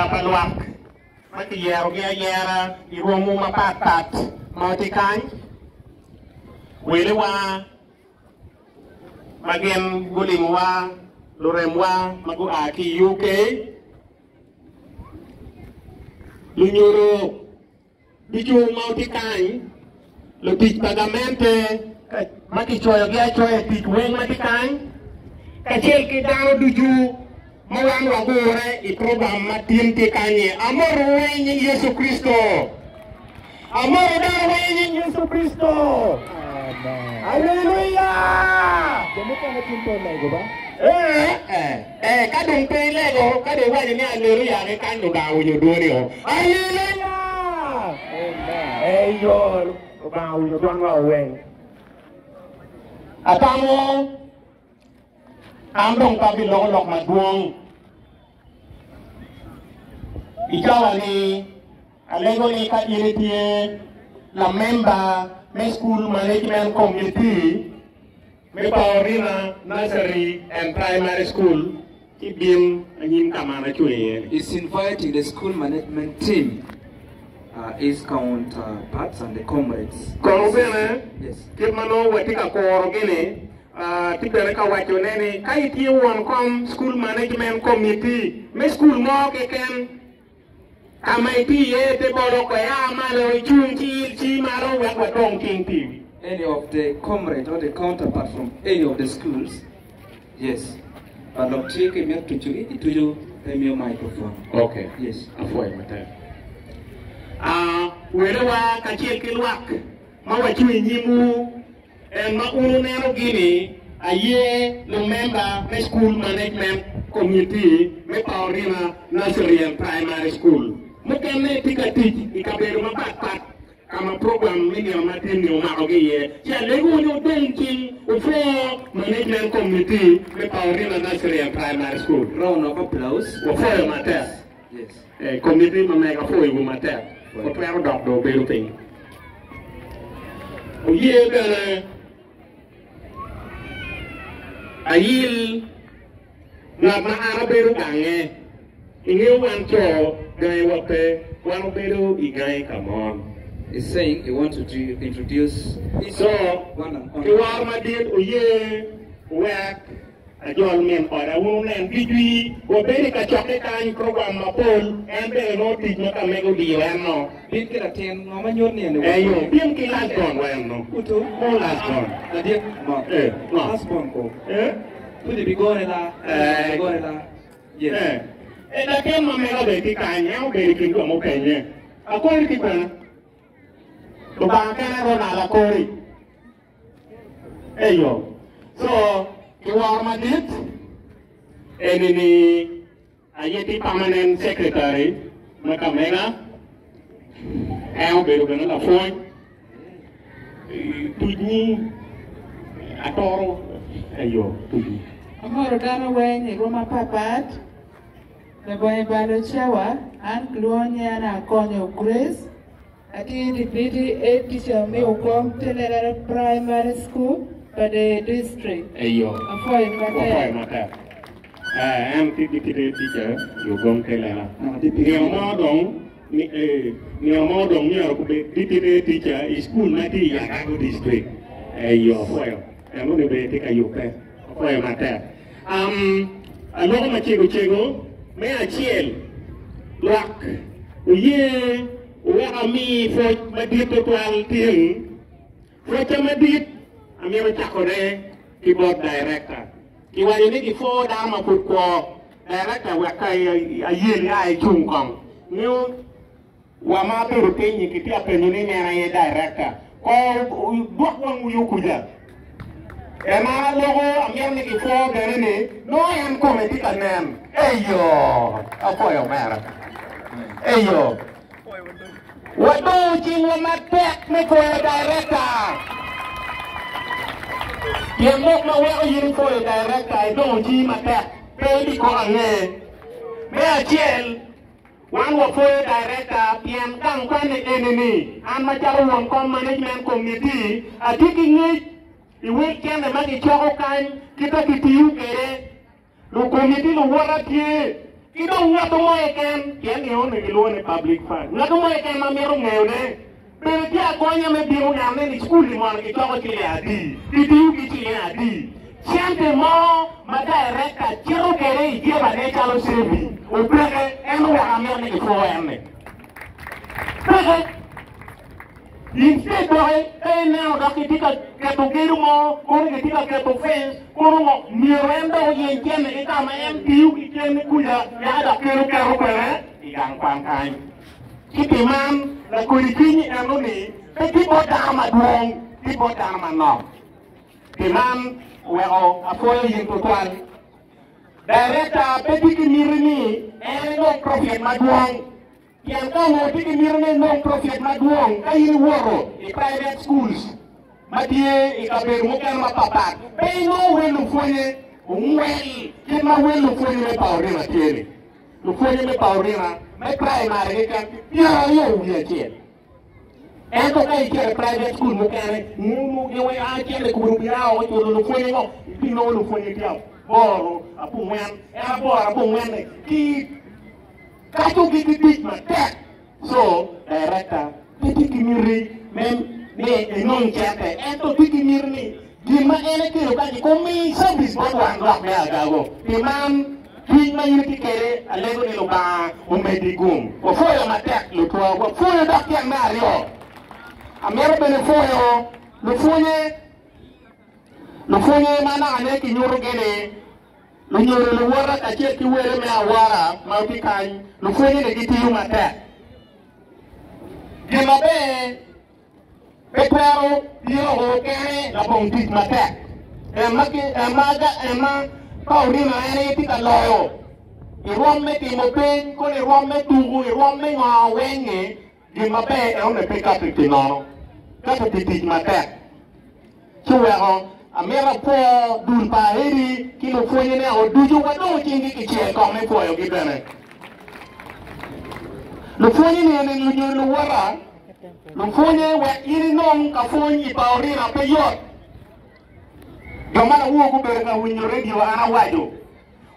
Lutela pa lwak ma kiyerogi ayera i rwomwu mapatpat ma tye kany, welewa ma gin gulimowa, luremwa ma gua ki i UK, lunyodo Ducu ma wutye kany, lutic pa gamente ma kicoyogi acoya i tic weng ma tye kany, kacel ki dano ducu ma wan wagure i program ma tin tye kany-nyi, amotowu weng i nying Yecu Kricito! Amoto dano weng i nying Yecu Kricito! Aleluya! Ee, Ee, ka dong pe ilego, ka dong iwaco ni Aleluya kekany Lubanga winyo dwoni o. Aleluya! Eyo, Lubanga owinyo dwanwa weng. Atamo an dong pe abiloko lok madwong i cawa-ni. Alego ni ka in itye lamemba me School Management Committee, Me Paorina Nursery and Primary School ci bin anyim ka ma an acung iye ni. Is inviting the school management team, his counterparts and the comrades. Kono bene, Yes. kit ma nongo watye ka kurogi-ni, atye bene ka wacone ni ka itye won kom School Management Committee me cukul mo keken, Ka ma itye iye te bolo kwe a malo icung ci il cii malo wek wadong cing piwi. Any of the comrade or the counterpart from any of the schools yes but lok tye ka imito tuco gi ituco pe imiyo microphone. Ok, Yes. apwoyo matek. Ah, welewa kacel ki lwak ma wacung i nyimwu En ma un wuneno gini aye lumemba me School Management Committee me Paorina Nursery and Primary School. Mukene tye ka tic i kabedo mapat pat ka ma program me nino matin-ni omakogi iye. Ci alegowu ni wudong cing wupwo Management Committee me Paorina Nursery and Primary School. Round of applause. Wapwoyo matek. Yes. Eh, committee ma mega apwoyowu matek. Wutwero dok dong wubedo piny. Oye bene ayil ngat ma an abedo gange. Ingeyo wan co gangiwa pe, wan obedo i gangi ka mon. He's saying he wants to introduce his So, one and ki only. woro madit oye wek Ajol min oda wun wunen gijwi wabedo i kacokke kany program mapol en bene nongo tic ma ka mege odiyo en no. Bin ki latin ngo ma nyuto ni en i Eyo bin ki last born wa en no. Kutu. Mo last born. Ladit mo. Eh ngo. Last born ko. Eh. Pudi bi gone la. Eh. Bi gone la. Yes. Eh. Eh latin ma mega bene tye kany en obedo i kin jo mupenye. Akori ki kwena. Lubanga kene Ronald akori. Eyo. So, ki woro madit, eni ni aye tye permanent secretary me Kamega, en obedo bene lapwony, tucnyi atoro, eyo, tucnyi. Amoro dano weng i rwom mapapat, labongo ibalo cawa, an kilwongo nyinga ni Akonyo Grace. Atye Deputy Head Teacher me Okom General Primary School pa the district. Eyo. Apwoyo matek. Wapwoyo matek. Eh, en tye Deputy Head Teacher i Ogom te lela. Nino mo dong, ni, eh, nino mo dong myero kubed Deputy Head Teacher i school ma tye i Agago District. Eyo, apwoyo. Eno ni bene tye ka yubbe. Apwoyo matek. Um, aloko macego cego me acel, lwak oye owek ami pwoc madit tutwal tin. Pwocca madit amito cakone ki bot director. Kiwaco ni gipwo dano ma pud kwo. Director wek ka ayeli a icung kong. Nio Wa ma abedo piny-nyi kitye ka penyo ni en aye director. Ko dwok wangwu yo kuca. En an aloko amito ni kipwo bene ni nongo en kome tye ka nen. Eyo! Apwoyo omera. Eyo! Wadongo cingwa matek me pwoyo director. Pien lok ma weko in ipwoyo director idongo cingi matek pe ibikoko ange. Me acel, Wan wapwoyo Director pien gang kwanne eni ni an macalo won kom Management Committee atye ki ngec i wel cente ma gicoko kany kita kitiyo kwede. Lukomiti luwota tye. Ki dong ngat mo keken, pien ni onongo gilwongo ni public fund, ngat mo keken ma mito ngeyone bene tye agonya me bino neno ni cukul-li mono kicoko ciling adi, kitiyo ki ciling adi. Cente mo ma dayirekta cito kwede i jebane calo saving opeke, en oweko amito ni kipwo en-ni. Peke. Instead doki ka ineno dok kitye ka keto gedo mo, kono kitye ka keto fence, kono ngo, myero en dok oyeny cente ki ka ma en tiyo ki cente kuca yaka dok kelo keto kwede i gang kwan kany. Ci pi man, lakodi cwiny eno-ni pe tye bot dano madwong, tye bot dano manok. Pi man, oweko apwoyo in tutwal. Director pe tye ki miti ni en enong profit madwong. Pien ka onongo tye ki miti ni enong profit madwong ka in iwoto i private schools ma tye i kabedo mukene mapatpat, pe inongo wel lupwonye ongwel kit ma wel lupwonye me Paorina tye-ni. Lupwonye me Paorina me primary keken tye 21. Ento ka icito i private school mukene, nunu gin weng a cito i kulu bia woko culo lupwonye ngo, ibinongo lupwonye tye aboro abongwen, en aboro abongwen-ni ki kacogi ki tic matek. So, director pe tye ki miti me ni enong cente, ento tye ki miti ni gin ma en ekelo kany-nyi omi service bot wan lwak me Agago. Pi man, cwiny ma in itye kwede, alego ni Lubanga omeddi gum. Wapwoyo matek lutwa, wapwoyo dok tyen me aryo. Amito bene pwoyo lupwonye, lupwonye ma nakane kinyutogi-ni Lunyodo luwota kacel ki wele me awora ma tye kany, lupwonye-ni gitiyo matek. Gin maber pe twero bino o kene labongo tic matek. En ma en ma Paulina en aye tye ka loyo i rwom me timo peny, kono i rwom me tuku, i rwom me ngo weng-ngi, Gin maber enoni pe kati pi nono, kati pi tic matek. Ci oweko amito apwo dul pa Ahedi ki lupwonyene o ducu wa dong cinggi kicel kong me pwoyogi bene. Lupwonye-ni eni lunyodo luwota, lupwonye wek in inong ka pwony i Paorina pe yot. Jo ma lawor gubedo ka winyo redio an awaco.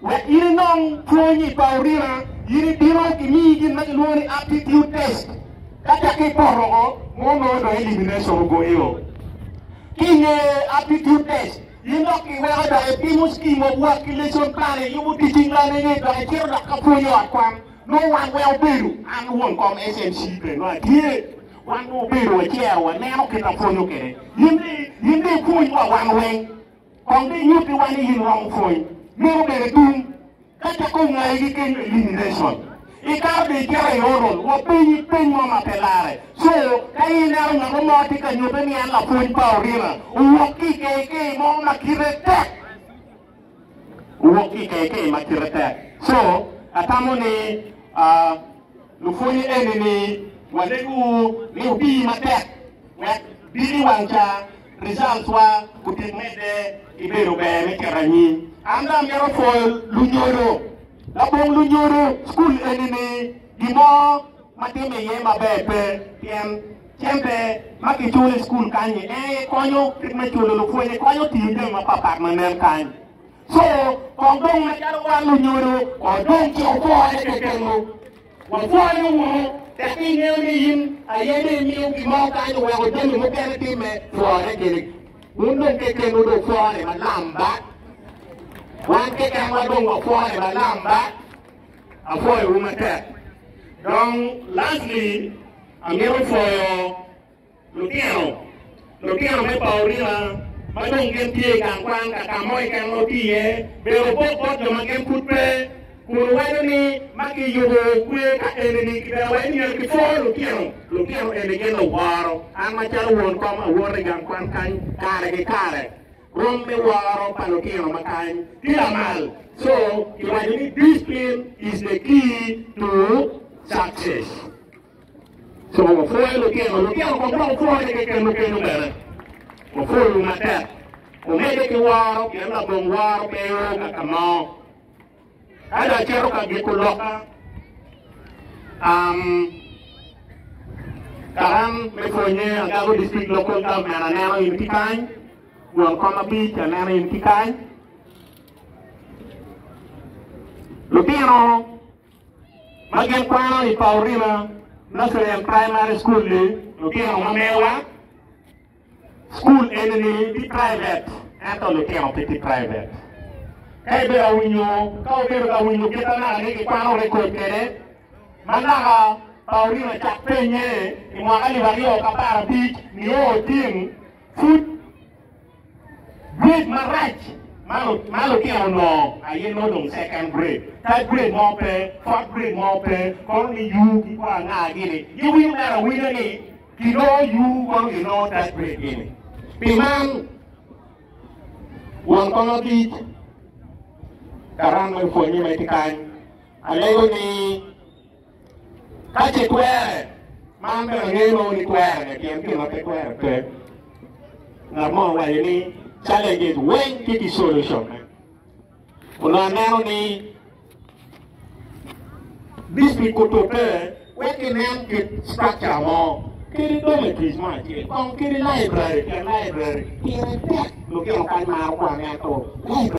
Wek in inong pwony i Paorina, in ibino kimiyi gin ma kilwongo ni aptitude test. Ka cakke ipoto oko, mo nongo dong elimination ogoyo. Ki i nge aptitude test, in dok kiweko dok itimo scheme of work ki lesson plan, iyubo teaching learning dok icito dok ka pwony i ot kwan. Nongo wan weng obedo, an won kom SMC bene nongo atye, wan nongo obedo wacero waneno kit ma pwonyo kwede. In in dong ipwony wa wan weng. Kong dong inyutiwa ni in iromo pwony. Meno bene tung ka cako ngayigi kenyo elimination. Ikato dong icito i oral, wapenyi peny mo ma pe lare. So, ka in ineno ngat mo tye ka nyute ni en lapwony pa Orina, owok ki i KK mo ma kite tek. Owok ki i KK ma kite tek. So, atamo ni uh, lupwonye eni-ni walego ni wuti matek wek diki wang ca Results wa otik medde ki bedo ber me cito anyim. An dong amito pwoyo lunyodo. Labongo lunyodo school eni ni gin mo ma time iye maber pe pien cente ma kiculo i school kany ni en aye konyo kit me culo lupwonye konyo tiyo jami mapapat ma nen kany. So kong dong macalo wan lunyodo kong dong ci wupwone kekenwu. Wapwonyo wunu tek ingeyo ni in aye dong imiyo gin mo kany oweko jami mukene timme, pwone gini. Wun dong kekenwu dong wupwone malam ba. Wan kekenwa dong wapwone malam ba. Apwoyowu matek. Dong lastly, amito pwoyo Lutino, Lutino me Paorina ma dong gin tye i gang kwan ka ka mo keken ma wutye iye, bedo bok bot jo ma gin pud pe, kun wuwaco ni, Ma kiyubo kwe ka eni-ni, kibene waco ni myero kipwo lutino. Lutino eni gin luworo. An macalo won kom awoto i gang kwan kany kare ki kare. Rom me woro pa lutino ma kany tye lamal. So, kiwaco ni discipline is the key to success. Co wapwoyo lutino, lutino kong dok wupwone kekenwu kenyo bene. Wapwoyowu matek. Wumedde ki woro, pien labongo woro pe io ka ka mo. Ka dong acito ka giko lokka, um, karan me pwonye Agago District Local Government aneno in ki kany, won kom abic aneno in ki kany. Lutino. Ma gin kwano i Paurina Nursery and Primary School-li lutino ma mewa. School eni-ni tye private ento lutino pe tye private. Ka ibedo ka winyo, ka wubedo ka winyo kit ma naka ni kikwano record kwede, ma naka Paurina cak penye i mwaka alip 2015 nio tin, pud Grade marac ma lutino onongo aye nongo dong second grade, third grade mo pe, fourth grade mo pe, kono ni U ki kwa anga gini giwinyo mere awinya ni kinongo U kono ginongo third grade gini. Pi man won kono tic karan me pwonye ma itye kany alego ni Ka ce twere, ma an bene angeyo nongo ni twere pien gin ma pe twere pe. Ngat mo owaco ni challenges weng tye ki solution ne. Onongo aneno ni district otute wek kinen kit structure mo kadi dormitories mo acel kong kadi library pien library pire tek lutino kany maro kwan ento library.